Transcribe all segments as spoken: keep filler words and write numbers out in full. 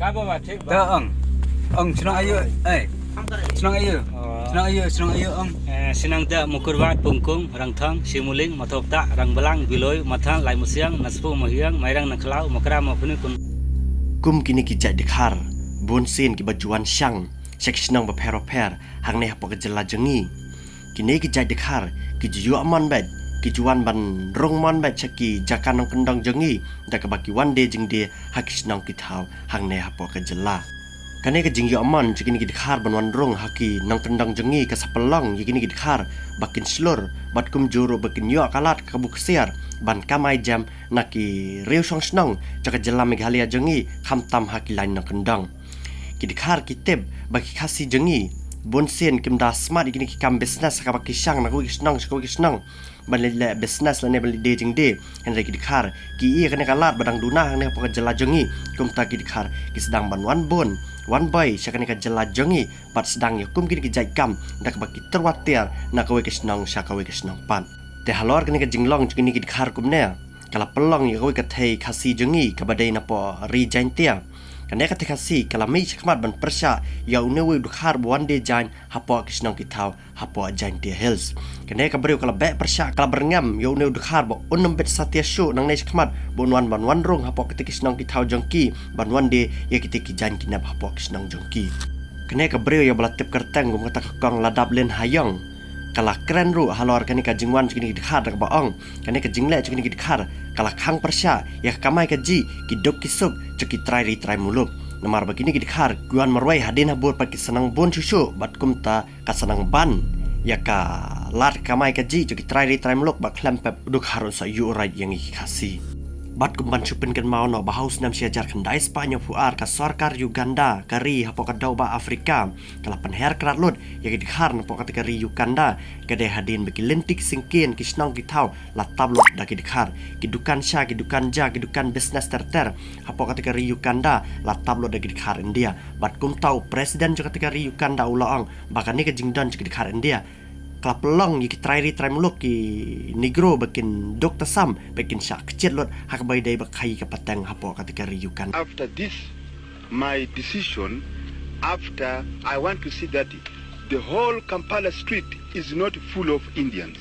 Ba ba ba thik ba. Da ong. Ong shnong aïu? Eh. Shnong aïu? Shnong aïu? Shnong aïu ong? Eh, shnong da Mukurwat, Pungkung, Rangthong, Shimuling, Mathopta, Rangbalang, Biloi, Mathan, Laimusiang, Naspu, Mohiang, Mairang, Nangkhlaw, Mokra, Mopni, Kun. Kum kine ki jait dkhar bun sien kiba ju wan shang sha ki shnong bapher bapher hangne hapoh ka jylla jong ngi. Kine ki jait dkhar ki ju ïoh mon bad ki ju wan ban rung mon bad sha ki jaka nongkyndong jong ngi da kaba ki wan die jingdie ha ki shnong ki thaw hangne hapoh ka jylla. Kane ka jingïoh mon jong kine ki dkhar ban wan rung ha ki nongkyndong jong ngi ka sa pynlong ïa kine ki dkhar ba kin shlur bad kumjuh ruh ba kin ïoh ka lad ka buh ksiar ban kamai jem na ki riew shong shnong jong ka jylla Meghalaya jong ngi, khamtam ha ki lain nongkyndong. Ki dkhar ki tip ba ki Khasi jong ngi bun sien kim da smat ïa kine ki kam business ha kaba ki shang na kawei ka shnong sha kawei ka shnong ban leit leh business lane ban leit die jingdie. Hynrei ki dkhar ki ïoh kane ka lad ba dang duna hangne hapoh ka jylla jong ngi. Kumta ki dkhar ki sdang ban wan bun wan boi sha kane ka jylla jong ngi bad sdang ïa kum kine ki jait kam da kaba ki tyrwa tiar na kawei ka shnong sha kawei ka shnong pat. Te halor kane ka jinglong jong kine ki dkhar kumne ka la pynlong ïa kawei ka thei Khasi jong ngi kaba dei napoh Ri Jaintia. Kane ka thei Khasi ka la mih shakhmat ban pyrshah ïa une uwei u dkhar ba wan die jaiñ hapoh ki shnong ki thaw hapoh Jaintia Hills. Kane ka briew ka la beh pyrshah, ka la byrngem ïa une u dkhar ba un ym bit satia shuh nangne shakhmat ba un wan ban wan rung hapoh kite ki shnong ki thaw jong ki ban wan die ïa kite ki jaiñ ki nep hapoh ki shnong jong ki. Kane ka briew ïa ba la tip kyrteng kum kata ka Kong Ladap Lin Hayong ka la kren ruh halor kane ka jingwan jong kine ki dkhar da kaba ong kane ka jingleh jong kine ki dkhar ka la khang pyrshah ïa ka kamai kajih, ki duk ki suk jong ki trai ri trai muluk. Namar ba kine ki dkhar ki wan marwei hadien habud pat ki sa nang bun shuh shuh bad kumta ka sa nang ban ïa ka lad kamai kajih jong ki trai ri trai muluk bad khlem pep u dkhar un sa ïuh rait ïa ngi ki Khasi. Bad kum ban shu pynkynmaw noh ba ha u snem shi hajar khyndai spah hynñiewphew ar ka sorkar Uganda, ka ri hapoh ka dewbah Afrika, ka la pynher krad lut ïa ki dkhar napoh kata ka ri Uganda. Ka dei hadien ba ki lynti ki syngkien, ki shnong ki thaw la tap lut da ki dkhar, ki dukan sha, ki dukan ja, ki dukan business ter ter hapoh kata ka ri Uganda la tap lut da ki dkhar India. Bad kumta u president jong kata ka ri Uganda u la ong ba kane ka jingdon jong ki dkhar India ka la pynlong ïa ki trai ri trai muluk, ki Negro, ba kin duk tasam, ba kin shah kjit lut ha kaba ïadei bad ka khaïi ka pateng hapoh kata ka ri Uganda. After this, my decision, after, I want to see that the whole Kampala street is not full of Indians.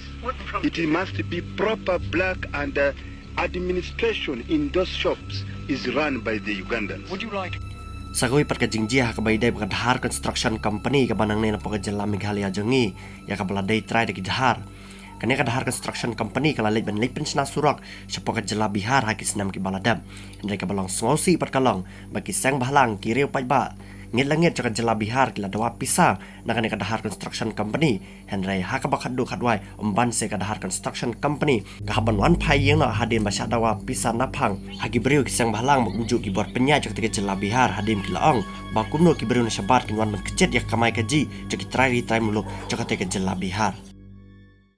It must be proper black and, uh, administration in those shops is run by the Ugandans. Would you like to Sa kawei pat ka jingjia ha kaba ïadei bad ka Dhar Construction Company kaba nangne napoh ka jylla Meghalaya jong ngi, ïa kaba la dei trai da ki dhar. Kane ka Dhar Construction Company ka la leit ban leit pynshna surok shapoh ka jylla Bihar ha ki snem kiba la dep. Hynrei kaba long sngewsih pat ka long ba ki seng bhalang, ki riew paidbah ngit la ngit jong ka jylla Bihar ki la dawa pisa na kane ka Dhar Construction Company. Hynrei ha kaba khatduh khatwai, ym ban seh ka Dhar Construction Company ka hap ban wan phai ïing noh hadien ba shah dawa pisa naphang ha ki briew, ki seng bhalang bad kumjuh ki bor pynïaid jong kata ka jylla Bihar, hadien ki la ong ba kumno ki briew na shabar kin wan ban kjit ïa ka kamai kajih jong ki trai ri trai muluk jong kata ka jylla Bihar.